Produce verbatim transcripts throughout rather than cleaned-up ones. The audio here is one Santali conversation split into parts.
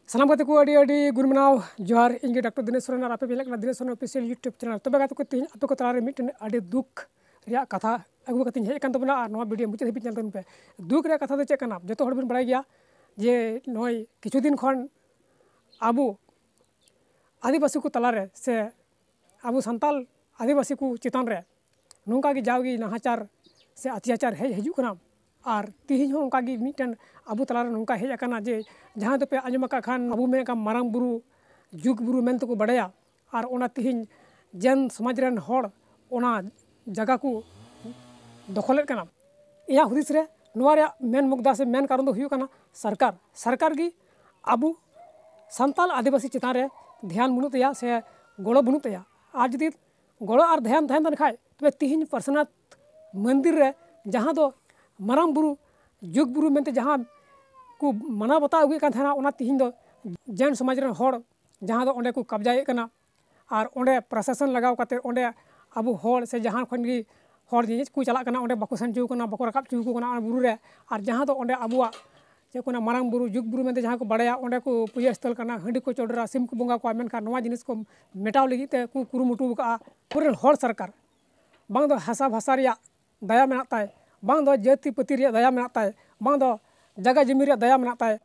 ᱥᱟᱱᱟᱢ ᱜᱟᱛᱮ ᱠᱚ ᱟᱹᱰᱤ ᱟᱹᱰᱤ ᱜᱩᱱ ᱢᱟᱱᱟᱣ ᱡᱚᱦᱟᱨ᱾ ᱤᱧ ᱜᱮ ᱰᱟᱠᱛᱟᱨ ᱫᱤᱱᱮᱥ ᱥᱚᱨᱮᱱ ᱟᱨ ᱟᱯᱮ ᱯᱮ ᱧᱮᱞᱮᱫ ᱠᱟᱱᱟ Dinesh Soren official YouTube channel. ᱛᱚᱵᱮ ᱜᱟᱛᱮ ᱠᱚ, ᱛᱮᱦᱮᱧ ᱟᱯᱮ ᱠᱚ ᱛᱟᱞᱟᱨᱮ ᱢᱤᱫᱴᱮᱱ ᱟᱹᱰᱤ ᱫᱩᱠ ᱨᱮᱭᱟᱜ ᱠᱟᱛᱷᱟ ᱟᱹᱜᱩ ᱠᱟᱛᱮᱧ ᱦᱮᱡ ᱟᱠᱟᱱ ᱛᱟᱵᱚᱱᱟ ᱟᱨ ᱱᱚᱣᱟ ᱵᱷᱤᱰᱤᱭᱳ ᱢᱩᱪᱟᱹᱫ ᱫᱷᱟᱹᱵᱤᱡ ᱧᱮᱞ ᱛᱟᱵᱚᱱ ᱯᱮ᱾ ᱫᱩᱠ ᱨᱮᱭᱟᱜ ᱠᱟᱛᱷᱟ ᱫᱚ ᱪᱮᱫ ᱠᱟᱱᱟ? ᱡᱚᱛᱚ ᱦᱚᱲ ᱵᱚᱱ ᱵᱟᱲᱟᱭ ᱜᱮᱭᱟ ᱡᱮ ᱱᱚᱜᱼᱚᱭ ᱠᱤᱪᱷᱩ ᱫᱤᱱ ᱠᱷᱚᱱ ᱟᱵᱚ ᱟᱹᱫᱤᱵᱟᱹᱥᱤ ᱠᱚ ᱛᱟᱞᱟᱨᱮ ᱥᱮ ᱟᱵᱚ ᱥᱟᱱᱛᱟᱞ ᱟᱹᱫᱤᱵᱟᱹᱥᱤ ᱠᱚ ᱪᱮᱛᱟᱱ ᱨᱮ ᱱᱚᱝᱠᱟ ᱜᱮ ᱡᱟᱣᱜᱮ ᱱᱟᱦᱟᱪᱟᱨ ᱥᱮ ᱚᱛᱛᱟᱪᱟᱨ ᱦᱮᱡ ᱦᱤᱡᱩᱜ ᱠᱟᱱᱟ᱾ ᱟᱨ ᱛᱮᱦᱮᱧ ᱦᱚᱸ ᱚᱱᱠᱟ ᱜᱮ ᱢᱤᱫᱴᱮᱱ ᱟᱵᱚ ᱛᱟᱞᱟᱨᱮ ᱱᱚᱝᱠᱟ ᱦᱮᱡ ᱟᱠᱟᱱᱟ ᱡᱮ ᱡᱟᱦᱟᱸ ᱫᱚᱯᱮ ᱟᱸᱡᱚᱢ ᱟᱠᱟᱫ ᱠᱷᱟᱱ ᱟᱵᱚ ᱢᱮᱱᱮᱫ ᱠᱟᱱ ᱢᱟᱨᱟᱝ ᱵᱩᱨᱩ, ᱡᱩᱜᱽ ᱵᱩᱨᱩ ᱢᱮᱱ ᱛᱮᱠᱚ ᱵᱟᱲᱟᱭᱟ᱾ ᱟᱨ ᱚᱱᱟ ᱛᱮᱦᱮᱧ ᱡᱮᱱ ᱥᱚᱢᱟᱡᱽ ᱨᱮᱱ ᱦᱚᱲ ᱚᱱᱟ ᱡᱟᱭᱜᱟ ᱠᱚ ᱫᱚᱠᱷᱚᱞᱮᱫ ᱠᱟᱱᱟ᱾ ᱤᱧᱟᱹᱜ ᱦᱩᱫᱤᱥ ᱨᱮ ᱱᱚᱣᱟ ᱨᱮᱭᱟᱜ ᱢᱮᱱ ᱢᱩᱫᱽᱫᱟ ᱥᱮ ᱢᱮᱱ ᱠᱟᱨᱚᱱ ᱫᱚ ᱦᱩᱭᱩᱜ ᱠᱟᱱᱟ ᱥᱚᱨᱠᱟᱨ᱾ ᱥᱚᱨᱠᱟᱨ ᱜᱮ ᱟᱵᱚ ᱥᱟᱱᱛᱟᱞ ᱟᱹᱫᱤᱵᱟᱹᱥᱤ ᱪᱮᱛᱟᱱ ᱨᱮ ᱫᱷᱮᱭᱟᱱ ᱵᱟᱹᱱᱩᱜ ᱛᱟᱭᱟ ᱥᱮ ᱜᱚᱲᱚ ᱵᱟᱹᱱᱩᱜ ᱛᱟᱭᱟ᱾ ᱟᱨ ᱡᱩᱫᱤ ᱜᱚᱲᱚ ᱟᱨ ᱫᱷᱮᱭᱟᱱ ᱛᱟᱦᱮᱱ ᱛᱟᱦᱮᱱ ᱠᱷᱟᱡ, ᱛᱚᱵᱮ ᱛᱤᱦᱤᱧ ᱯᱟᱨᱥᱚᱱᱟᱛᱷ ᱢᱚᱱᱫᱤᱨ ᱨᱮ ᱡᱟᱦᱟᱸ ᱫᱚ ᱢᱟᱨᱟᱝ ᱵᱩᱨᱩ, ᱡᱩᱜᱽ ᱵᱩᱨᱩ ᱢᱮᱱᱛᱮ ᱡᱟᱦᱟᱸ ᱠᱚ ᱢᱟᱱᱟᱣ ᱵᱟᱛᱟᱣ ᱟᱹᱜᱩᱭᱮᱫ ᱠᱟᱱ ᱛᱟᱦᱮᱱᱟ, ᱚᱱᱟ ᱛᱤᱦᱤᱧ ᱫᱚ ᱡᱮᱱ ᱥᱚᱢᱟᱡᱽ ᱨᱮᱱ ᱦᱚᱲ ᱡᱟᱦᱟᱸ ᱫᱚ ᱚᱸᱰᱮ ᱠᱚ ᱠᱟᱵᱽᱡᱟᱭᱮᱫ ᱠᱟᱱᱟ᱾ ᱟᱨ ᱚᱸᱰᱮ ᱯᱨᱚᱥᱟᱥᱚᱱ ᱞᱟᱜᱟᱣ ᱠᱟᱛᱮ ᱚᱸᱰᱮ ᱟᱵᱚ ᱦᱚᱲ ᱥᱮ ᱡᱟᱦᱟᱸ ᱠᱷᱚᱱ ᱜᱮ ᱦᱚᱲ ᱧᱮᱧᱮᱞ ᱠᱚ ᱪᱟᱞᱟᱜ ᱠᱟᱱᱟ, ᱚᱸᱰᱮ ᱵᱟᱠᱚ ᱥᱮᱱ ᱦᱚᱪᱚ ᱠᱟᱱᱟ, ᱵᱟᱠᱚ ᱨᱟᱠᱟᱵ ᱦᱚᱪᱚ ᱟᱠᱚ ᱠᱟᱱᱟ ᱚᱱᱟ ᱵᱩᱨᱩ ᱨᱮ᱾ ᱟᱨ ᱡᱟᱦᱟᱸ ᱫᱚ ᱚᱸᱰᱮ ᱟᱵᱚᱣᱟᱜ ᱪᱮᱫ ᱠᱚ ᱢᱮᱱᱟ, ᱢᱟᱨᱟᱝ ᱵᱩᱨᱩ, ᱡᱩᱜᱽ ᱵᱩᱨᱩ ᱢᱮᱱᱛᱮ ᱡᱟᱦᱟᱸ ᱠᱚ ᱵᱟᱲᱟᱭᱟ, ᱚᱸᱰᱮ ᱠᱚ ᱯᱩᱡᱟᱹ ᱥᱛᱷᱚᱞ ᱠᱟᱱᱟ, ᱦᱟᱺᱰᱤ ᱠᱚ ᱪᱚᱰᱚᱨᱟ, ᱥᱤᱢ ᱠᱚ ᱵᱚᱸᱜᱟ ᱠᱚᱣᱟ, ᱢᱮᱱᱠᱷᱟᱱ ᱱᱚᱣᱟ ᱡᱤᱱᱤᱥ ᱠᱚ ᱢᱮᱴᱟᱣ ᱞᱟᱹᱜᱤᱫ ᱛᱮ ᱠᱚ ᱠᱩᱨᱩᱢᱩᱴᱩ ᱟᱠᱟᱫᱼᱟ᱾ ᱟᱵᱚᱨᱮᱱ ᱦᱚᱲ ᱥᱚᱨᱠᱟᱨ ᱵᱟᱝ ᱫᱚ ᱦᱟᱥᱟ ᱵᱷᱟᱥᱟ ᱨᱮᱭᱟᱜ ᱫᱟᱭᱟ ᱢᱮᱱᱟᱜ ᱛᱟᱭ, ᱵᱟᱝ ᱫᱚ ᱡᱟᱹᱛᱤ ᱯᱟᱹᱛᱤ ᱨᱮᱭᱟᱜ ᱫᱟᱭᱟ ᱢᱮᱱᱟᱜ ᱛᱟᱭ, ᱵᱟᱝ ᱫᱚ ᱡᱟᱭᱜᱟ ᱡᱚᱢᱤ ᱨᱮᱭᱟᱜ ᱫᱟᱭᱟ ᱢᱮᱱᱟᱜ ᱛᱟᱭ᱾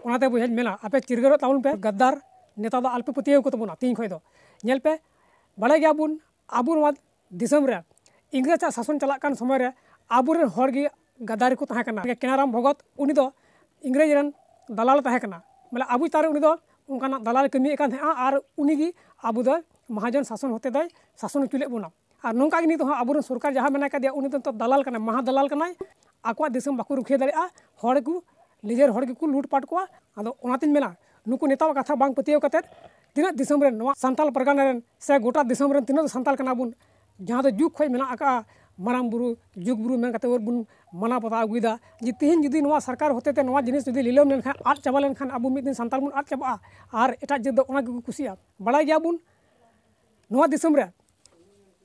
ᱚᱱᱟᱛᱮ ᱵᱚᱭᱦᱟᱧ ᱢᱮᱱᱟ, ᱟᱯᱮ ᱪᱤᱨᱜᱟᱹᱞᱚᱜ ᱛᱟᱵᱚᱱ ᱯᱮ᱾ ᱜᱟᱫᱫᱟᱨ ᱱᱮᱛᱟ ᱫᱚ ᱟᱞᱚᱯᱮ ᱯᱟᱹᱛᱭᱟᱹᱣ ᱠᱚ ᱛᱟᱵᱚᱱᱟ᱾ ᱛᱮᱦᱮᱧ ᱠᱷᱚᱱ ᱫᱚ ᱧᱮᱞ ᱯᱮ, ᱵᱟᱲᱟᱭ ᱜᱮᱭᱟᱵᱚᱱ ᱟᱵᱚ ᱱᱚᱣᱟ ᱫᱤᱥᱚᱢ ᱨᱮ ᱤᱝᱨᱮᱡᱽ ᱟᱜ ᱥᱟᱥᱚᱱ ᱪᱟᱞᱟᱜ ᱠᱟᱱ ᱥᱚᱢᱚᱭ ᱨᱮ ᱟᱵᱚᱨᱮᱱ ᱦᱚᱲ ᱜᱮ ᱜᱟᱫᱟᱨᱤ ᱠᱚ ᱛᱟᱦᱮᱸ ᱠᱟᱱᱟ᱾ ᱠᱮᱱᱟᱨᱟᱢ ᱵᱷᱚᱜᱚᱛ, ᱩᱱᱤ ᱫᱚ ᱤᱝᱨᱮᱡᱽ ᱨᱮᱱ ᱫᱟᱞᱟᱞ ᱮ ᱛᱟᱦᱮᱸ ᱠᱟᱱᱟ᱾ ᱢᱟᱱᱮ ᱟᱵᱚ ᱪᱮᱛᱟᱱ ᱨᱮ ᱩᱱᱤ ᱫᱚ ᱚᱱᱠᱟᱱᱟᱜ ᱫᱟᱞᱟᱞ ᱠᱟᱹᱢᱤᱭᱮᱫ ᱠᱟᱱ ᱛᱟᱦᱮᱸᱜᱼᱟ ᱟᱨ ᱩᱱᱤ ᱜᱮ ᱟᱵᱚ ᱫᱚ ᱢᱟᱦᱟᱡᱚᱱ ᱥᱟᱥᱚᱱ ᱦᱚᱛᱮ ᱫᱚᱭ ᱥᱟᱥᱚᱱ ᱦᱚᱪᱚ ᱞᱮᱫ ᱵᱚᱱᱟ᱾ ᱟᱨ ᱱᱚᱝᱠᱟ ᱜᱮ ᱱᱤᱛᱚᱜ ᱦᱚᱸ ᱟᱵᱚᱨᱮᱱ ᱥᱚᱨᱠᱟᱨ ᱡᱟᱦᱟᱸ ᱢᱮᱱᱟᱭ ᱠᱟᱫᱮᱭᱟ, ᱩᱱᱤ ᱫᱚ ᱱᱤᱛᱚᱜ ᱫᱟᱞᱟᱞ ᱠᱟᱱᱟᱭ, ᱢᱟᱦᱟ ᱫᱟᱞᱟᱞ ᱠᱟᱱᱟᱭ᱾ ᱟᱠᱚᱣᱟᱜ ᱫᱤᱥᱚᱢ ᱵᱟᱠᱚ ᱨᱩᱠᱷᱤᱭᱟᱹ ᱫᱟᱲᱮᱭᱟᱜᱼᱟ, ᱦᱚᱲ ᱠᱚ, ᱱᱤᱡᱮᱨ ᱦᱚᱲ ᱜᱮᱠᱚ ᱞᱩᱴ ᱯᱟᱴ ᱠᱚᱣᱟ᱾ ᱟᱫᱚ ᱚᱱᱟᱛᱤᱧ ᱢᱮᱱᱟ, ᱱᱩᱠᱩ ᱱᱮᱛᱟᱣᱟᱜ ᱠᱟᱛᱷᱟ ᱵᱟᱝ ᱯᱟᱹᱛᱭᱟᱹᱣ ᱠᱟᱛᱮᱫ ᱛᱤᱱᱟᱹᱜ ᱫᱤᱥᱚᱢ ᱨᱮᱱ, ᱱᱚᱣᱟ ᱥᱟᱱᱛᱟᱞ ᱯᱟᱨᱜᱟᱱᱟ ᱨᱮᱱ ᱥᱮ ᱜᱚᱴᱟ ᱫᱤᱥᱚᱢ ᱨᱮᱱ ᱛᱤᱱᱟᱹᱜ ᱥᱟᱱᱛᱟᱞ ᱠᱟᱱᱟ ᱵᱚᱱ, ᱡᱟᱦᱟᱸ ᱫᱚ ᱡᱩᱜᱽ ᱠᱷᱚᱱ ᱢᱮᱱᱟᱜ ᱟᱠᱟᱫᱼᱟ, ᱢᱟᱨᱟᱝ ᱵᱩᱨᱩ, ᱡᱩᱜᱽ ᱵᱩᱨᱩ ᱢᱮᱱ ᱠᱟᱛᱮ ᱵᱚᱱ ᱢᱟᱱᱟᱣ ᱵᱟᱛᱟᱣ ᱟᱹᱜᱩᱭᱮᱫᱟ᱾ ᱡᱮ ᱛᱮᱦᱮᱧ ᱡᱩᱫᱤ ᱱᱚᱣᱟ ᱥᱚᱨᱠᱟᱨ ᱦᱚᱛᱮ ᱛᱮ ᱱᱚᱣᱟ ᱡᱤᱱᱤᱥ ᱡᱩᱫᱤ ᱞᱤᱞᱟᱹᱢ ᱞᱮᱱᱠᱷᱟᱱ, ᱟᱫ ᱪᱟᱵᱟ ᱞᱮᱱᱠᱷᱟᱱ, ᱟᱵᱚ ᱢᱤᱫ ᱫᱤᱱ ᱥᱟᱱᱛᱟᱞ ᱵᱚᱱ ᱟᱫ ᱪᱟᱵᱟᱜᱼᱟ᱾ ᱟᱨ ᱮᱴᱟᱜ ᱡᱟᱹᱛ ᱫᱚ ᱚᱱᱟ ᱜᱮᱠᱚ ᱠᱩᱥᱤᱭᱟᱜᱼᱟ᱾ ᱵᱟᱲᱟᱭ ᱜᱮᱭᱟᱵᱚᱱ, ᱱᱚᱣᱟ ᱫᱤᱥᱚᱢ ᱨᱮ,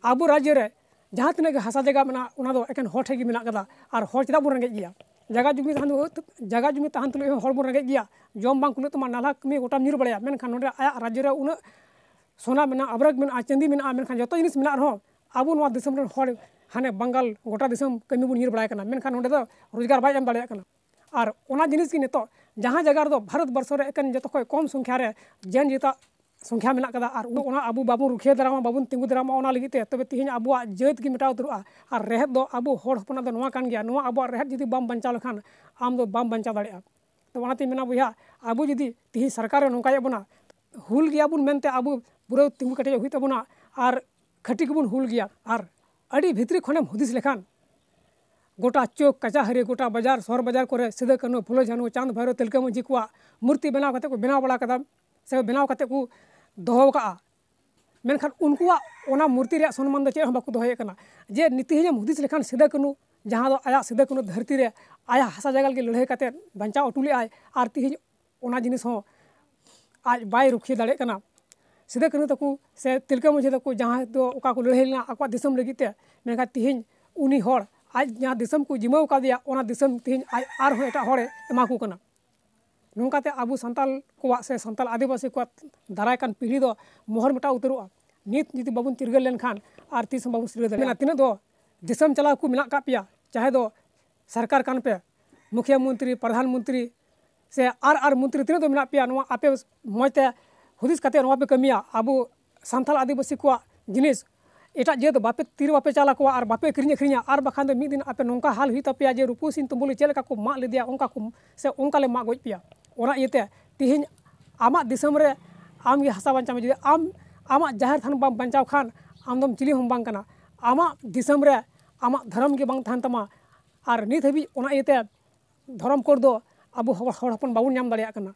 ᱟᱵᱚ ᱨᱟᱡᱽᱡᱚ ᱨᱮ ᱡᱟᱦᱟᱸ ᱛᱤᱱᱟᱹᱜ ᱜᱮ ᱦᱟᱥᱟ ᱡᱟᱭᱜᱟ ᱢᱮᱱᱟᱜᱼᱟ, ᱚᱱᱟ ᱫᱚ ᱮᱠᱮᱱ ᱦᱚᱲ ᱴᱷᱮᱱ ᱜᱮ ᱢᱮᱱᱟᱜ ᱠᱟᱫᱟ᱾ ᱟᱨ ᱦᱚᱲ ᱪᱮᱫᱟᱜ ᱵᱚᱱ ᱨᱮᱸᱜᱮᱡ ᱜᱮᱭᱟ? ᱡᱟᱭᱜᱟ ᱡᱩᱢᱤ ᱛᱟᱦᱮᱱ ᱛᱩᱞᱩᱡ, ᱡᱟᱭᱜᱟ ᱡᱩᱢᱤ ᱛᱟᱦᱮᱱ ᱛᱩᱞᱩᱡ ᱦᱚᱸ ᱦᱚᱲ ᱵᱚᱱ ᱨᱮᱸᱜᱮᱡ ᱜᱮᱭᱟ, ᱡᱚᱢ ᱵᱟᱝ ᱠᱩᱞᱟᱹᱜ ᱛᱟᱢᱟ, ᱱᱟᱞᱦᱟ ᱠᱟᱹᱢᱤ ᱜᱚᱴᱟᱢ ᱧᱤᱨ ᱵᱟᱲᱟᱭᱟ, ᱢᱮᱱᱠᱷᱟᱱ ᱱᱚᱰᱮ ᱟᱭᱟᱜ ᱨᱟᱡᱽᱡᱚ ᱨᱮ ᱩᱱᱟᱹᱜ ᱥᱚᱱᱟ ᱢᱮᱱᱟᱜᱼᱟ, ᱟᱵᱨᱮᱠ ᱢᱮᱱᱟᱜᱼᱟ, ᱪᱟᱸᱫᱤ ᱢᱮᱱᱟᱜᱼᱟ, ᱢᱮᱱᱠᱷᱟᱱ ᱡᱚᱛᱚ ᱡᱤᱱᱤᱥ ᱢᱮᱱᱟᱜ ᱨᱮᱦᱚᱸ ᱟᱵᱚ ᱱᱚᱣᱟ ᱫᱤᱥᱚᱢ ᱨᱮᱱ ᱦᱚᱲ ᱦᱟᱱᱮ ᱵᱟᱝᱜᱟᱞ ᱜᱚᱴᱟ ᱫᱤᱥᱚᱢ ᱠᱟᱹᱢᱤ ᱵᱚᱱ ᱧᱤᱨ ᱵᱟᱲᱟᱭ ᱠᱟᱱᱟ, ᱢᱮᱱᱠᱷᱟᱱ ᱱᱚᱰᱮ ᱫᱚ ᱨᱳᱡᱽᱜᱟᱨ ᱵᱟᱭ ᱮᱢ ᱫᱟᱲᱮᱭᱟᱜ ᱠᱟᱱᱟ᱾ ᱟᱨ ᱚᱱᱟ ᱡᱤᱱᱤᱥ ᱜᱮ ᱱᱤᱛᱚᱜ ᱡᱟᱦᱟᱸ ᱡᱟᱭᱜᱟ ᱨᱮᱫᱚ ᱵᱷᱟᱨᱚᱛ ᱵᱚᱨᱥᱚ ᱨᱮ ᱮᱠᱮᱱ ᱡᱚᱛᱚ ᱠᱷᱚᱱ ᱠᱚᱢ ᱥᱚᱝᱠᱷᱟ ᱨᱮ ᱡᱮᱱ ᱡᱟᱹᱛᱟᱜ ᱥᱚᱝᱠᱷᱟ ᱢᱮᱱᱟᱜ ᱠᱟᱫᱟ, ᱟᱨ ᱚᱱᱟ ᱟᱵᱚ ᱵᱟᱵᱚᱱ ᱨᱩᱠᱷᱤᱭᱟᱹ ᱫᱟᱨᱟᱢᱟ, ᱵᱟᱵᱚᱱ ᱛᱤᱸᱜᱩ ᱫᱟᱨᱟᱢᱟ, ᱚᱱᱟ ᱞᱟᱹᱜᱤᱫ ᱛᱮ ᱛᱚᱵᱮ ᱛᱤᱦᱤᱧ ᱟᱵᱚᱣᱟᱜ ᱡᱟᱹᱛ ᱜᱮ ᱢᱮᱴᱟᱣ ᱩᱛᱟᱹᱨᱚᱜᱼᱟ᱾ ᱟᱨ ᱨᱮᱦᱮᱫ ᱫᱚ ᱟᱵᱚ ᱦᱚᱲ ᱦᱚᱯᱚᱱᱟᱜ ᱫᱚ ᱱᱚᱣᱟ ᱠᱟᱱ ᱜᱮᱭᱟ, ᱱᱚᱣᱟ ᱟᱵᱚᱣᱟᱜ ᱨᱮᱦᱮᱫ ᱡᱩᱫᱤ ᱵᱟᱢ ᱵᱟᱧᱪᱟᱣ ᱞᱮᱠᱷᱟᱱ ᱟᱢ ᱫᱚ ᱵᱟᱢ ᱵᱟᱧᱪᱟᱣ ᱫᱟᱲᱮᱭᱟᱜᱼᱟ᱾ ᱛᱚ ᱚᱱᱟᱛᱤᱧ ᱢᱮᱱᱟ ᱵᱚᱭᱦᱟ, ᱟᱵᱚ ᱡᱩᱫᱤ ᱛᱤᱦᱤᱧ ᱥᱚᱨᱠᱟᱨᱮ ᱱᱚᱝᱠᱟᱭᱮᱫ ᱵᱚᱱᱟ, ᱦᱩᱞ ᱜᱮᱭᱟᱵᱚᱱ ᱢᱮᱱᱛᱮ ᱟᱵᱚ ᱯᱩᱨᱟᱹ ᱛᱤᱸᱜᱩ ᱠᱮᱴᱮᱡᱚᱜ ᱦᱩᱭᱩᱜ ᱛᱟᱵᱚᱱᱟ, ᱟᱨ ᱠᱷᱟᱹᱴᱤ ᱜᱮᱵᱚᱱ ᱦᱩᱞ ᱜᱮᱭᱟ᱾ ᱟᱨ ᱟᱹᱰᱤ ᱵᱷᱤᱛᱨᱤ ᱠᱷᱚᱱᱮᱢ ᱦᱩᱫᱤᱥ ᱞᱮᱠᱷᱟᱱ ᱜᱚᱴᱟ ᱪᱚᱠ ᱠᱟᱪᱟᱦᱟᱹᱨᱤ, ᱜᱚᱴᱟ ᱵᱟᱡᱟᱨ, ᱥᱚᱦᱚᱨ ᱵᱟᱡᱟᱨ ᱠᱚᱨᱮ ᱥᱤᱫᱩ ᱠᱟᱹᱱᱦᱩ, ᱯᱷᱩᱞᱳ ᱡᱷᱟᱱᱳ, ᱪᱟᱸᱫᱽ ᱵᱷᱟᱭᱨᱳ, ᱛᱤᱞᱠᱟᱹ ᱢᱟᱹᱡᱷᱤ ᱠᱚᱣᱟᱜ ᱢᱩᱨᱛᱤ ᱵᱮᱱᱟᱣ ᱠᱟᱛᱮ ᱠᱚ ᱵᱮᱱᱟᱣ ᱵᱟᱲᱟ ᱠᱟᱫᱟ ᱥᱮ ᱵᱮᱱᱟᱣ ᱠᱟᱛᱮ ᱠᱚ ᱫᱚᱦᱚ ᱠᱟᱜᱼᱟ᱾ ᱢᱮᱱᱠᱷᱟᱱ ᱩᱱᱠᱩᱣᱟᱜ ᱚᱱᱟ ᱢᱩᱨᱛᱤ ᱨᱮᱭᱟᱜ ᱥᱚᱱᱢᱟᱱ ᱫᱚ ᱪᱮᱫ ᱦᱚᱸ ᱵᱟᱠᱚ ᱫᱚᱦᱚᱭᱮᱫ ᱠᱟᱱᱟ᱾ ᱡᱮ ᱱᱤᱛᱤᱦᱤᱧ ᱮᱢ ᱦᱩᱫᱤᱥ ᱞᱮᱠᱷᱟᱱ ᱥᱤᱫᱩ ᱠᱟᱹᱱᱦᱩ, ᱡᱟᱦᱟᱸ ᱫᱚ ᱟᱭᱟᱜ ᱥᱤᱫᱩ ᱠᱟᱹᱱᱦᱩ ᱫᱷᱟᱹᱨᱛᱤ ᱨᱮ ᱟᱭᱟᱜ ᱦᱟᱥᱟ ᱡᱟᱭᱜᱟ ᱞᱟᱹᱜᱤᱫ ᱞᱟᱹᱲᱦᱟᱹᱭ ᱠᱟᱛᱮ ᱵᱟᱧᱪᱟᱣ ᱦᱚᱴᱚ ᱞᱮᱫᱟᱭ, ᱟᱨ ᱛᱤᱦᱤᱧ ᱚᱱᱟ ᱡᱤᱱᱤᱥ ᱦᱚᱸ ᱟᱡ ᱵᱟᱭ ᱨᱩᱠᱷᱤᱭᱟᱹ ᱫᱟᱲᱮᱭᱟᱜ ᱠᱟᱱᱟ᱾ ᱥᱤᱫᱩ ᱠᱟᱹᱱᱦᱩ ᱛᱟᱠᱚ ᱥᱮ ᱛᱤᱞᱠᱟᱹ ᱢᱟᱹᱡᱷᱤ ᱛᱟᱠᱚ ᱡᱟᱦᱟᱸ ᱫᱚ ᱚᱠᱟ ᱠᱚ ᱞᱟᱹᱲᱦᱟᱹᱭ ᱞᱮᱱᱟ ᱟᱠᱚᱣᱟᱜ ᱫᱤᱥᱚᱢ ᱞᱟᱹᱜᱤᱫ ᱛᱮ, ᱢᱮᱱᱠᱷᱟᱱ ᱛᱤᱦᱤᱧ ᱩᱱᱤ ᱦᱚᱲ ᱟᱡ ᱡᱟᱦᱟᱸ ᱫᱤᱥᱚᱢ ᱠᱚ ᱡᱤᱢᱟᱹᱣ ᱟᱠᱟᱫᱮᱭᱟ, ᱚᱱᱟ ᱫᱤᱥᱚᱢ ᱛᱤᱦᱤᱧ ᱟᱡ ᱟᱨᱦᱚᱸ ᱮᱴᱟᱜ ᱦᱚᱲᱮ ᱮᱢᱟ ᱠᱚ ᱠᱟᱱᱟ᱾ ᱱᱚᱝᱠᱟᱛᱮ ᱟᱵᱚ ᱥᱟᱱᱛᱟᱞ ᱠᱚᱣᱟᱜ ᱥᱮ ᱥᱟᱱᱛᱟᱞ ᱟᱹᱫᱤᱵᱟᱹᱥᱤ ᱠᱚᱣᱟᱜ ᱫᱟᱨᱟᱭ ᱠᱟᱱ ᱯᱤᱲᱦᱤ ᱫᱚ ᱢᱚᱦᱚᱨ ᱢᱮᱴᱟᱣ ᱩᱛᱟᱹᱨᱚᱜᱼᱟ᱾ ᱱᱤᱛ ᱡᱩᱫᱤ ᱵᱟᱵᱚᱱ ᱪᱤᱨᱜᱟᱹᱞ ᱞᱮᱱᱠᱷᱟᱱ ᱟᱨ ᱛᱤᱥ ᱦᱚᱸ ᱵᱟᱵᱚᱱ ᱪᱤᱨᱜᱟᱹᱞ ᱫᱟᱲᱮᱭᱟᱜᱼᱟ᱾ ᱛᱤᱱᱟᱹᱜ ᱫᱚ ᱫᱤᱥᱚᱢ ᱪᱟᱞᱟᱣ ᱠᱚ ᱢᱮᱱᱟᱜ ᱟᱠᱟᱫ ᱯᱮᱭᱟ, ᱪᱟᱦᱮ ᱫᱚ ᱥᱚᱨᱠᱟᱨ ᱠᱟᱱ ᱯᱮ, ᱢᱩᱠᱷᱤᱭᱟᱹ ᱢᱚᱱᱛᱨᱤ, ᱯᱨᱚᱫᱷᱟᱱ ᱢᱚᱱᱛᱨᱤ ᱥᱮ ᱟᱨ ᱟᱨ ᱢᱚᱱᱛᱨᱤ ᱛᱤᱱᱟᱹᱜ ᱫᱚ ᱢᱮᱱᱟᱜ ᱯᱮᱭᱟ, ᱱᱚᱣᱟ ᱟᱯᱮ ᱢᱚᱡᱽ ᱛᱮ ᱦᱩᱫᱤᱥ ᱠᱟᱛᱮ ᱱᱚᱣᱟ ᱯᱮ ᱠᱟᱹᱢᱤᱭᱟ᱾ ᱟᱵᱚ ᱥᱟᱱᱛᱟᱲ ᱟᱹᱫᱤᱵᱟᱹᱥᱤ ᱠᱚᱣᱟᱜ ᱡᱤᱱᱤᱥ ᱮᱴᱟᱜ ᱡᱟᱹᱛ ᱵᱟᱯᱮ, ᱛᱤᱨᱮ ᱵᱟᱯᱮ ᱪᱟᱞ ᱟᱠᱚᱣᱟ ᱟᱨ ᱵᱟᱯᱮ ᱠᱤᱨᱤᱧ ᱟᱹᱠᱷᱨᱤᱧᱟ, ᱟᱨ ᱵᱟᱠᱷᱟᱱ ᱫᱚ ᱢᱤᱫ ᱫᱤᱱ ᱟᱯᱮ ᱱᱚᱝᱠᱟ ᱦᱟᱞ ᱦᱩᱭᱩᱜ ᱛᱟᱯᱮᱭᱟ ᱡᱮ ᱨᱩᱯᱩ ᱥᱤᱝ ᱛᱩᱢᱵᱩᱞ ᱪᱮᱫ ᱞᱮᱠᱟ ᱠᱚ ᱢᱟᱜ ᱞᱮᱫᱮᱭᱟ, ᱚᱱᱠᱟ ᱠᱚ ᱥᱮ ᱚᱱᱠᱟ ᱞᱮ ᱢᱟᱜ ᱜᱚᱡ ᱯᱮᱭᱟ᱾ ᱚᱱᱟ ᱤᱭᱟᱹᱛᱮ ᱛᱤᱦᱤᱧ ᱟᱢᱟᱜ ᱫᱤᱥᱚᱢ ᱨᱮ ᱟᱢ ᱜᱮ ᱦᱟᱥᱟ ᱵᱟᱧᱪᱟᱣ ᱢᱮ᱾ ᱡᱩᱫᱤ ᱟᱢ ᱟᱢᱟᱜ ᱡᱟᱦᱮᱨ ᱛᱷᱟᱱ ᱵᱟᱢ ᱵᱟᱧᱪᱟᱣ ᱠᱷᱟᱱ ᱟᱢ ᱫᱚᱢ ᱪᱤᱞᱤ ᱦᱚᱸ ᱵᱟᱝ ᱠᱟᱱᱟ᱾ ᱟᱢᱟᱜ ᱫᱤᱥᱚᱢ ᱨᱮ ᱟᱢᱟᱜ ᱫᱷᱚᱨᱚᱢ ᱜᱮ ᱵᱟᱝ ᱛᱟᱦᱮᱱ ᱛᱟᱢᱟ᱾ ᱟᱨ ᱱᱤᱛ ᱦᱟᱹᱵᱤᱡ ᱚᱱᱟ ᱤᱭᱟᱹᱛᱮ ᱫᱷᱚᱨᱚᱢ ᱠᱳᱰ ᱫᱚ ᱟᱵᱚ ᱦᱚᱲ, ᱦᱚᱲ ᱦᱚᱯᱚᱱ ᱵᱟᱵᱚᱱ ᱧᱟᱢ ᱫᱟᱲᱮᱭᱟᱜ ᱠᱟᱱᱟ᱾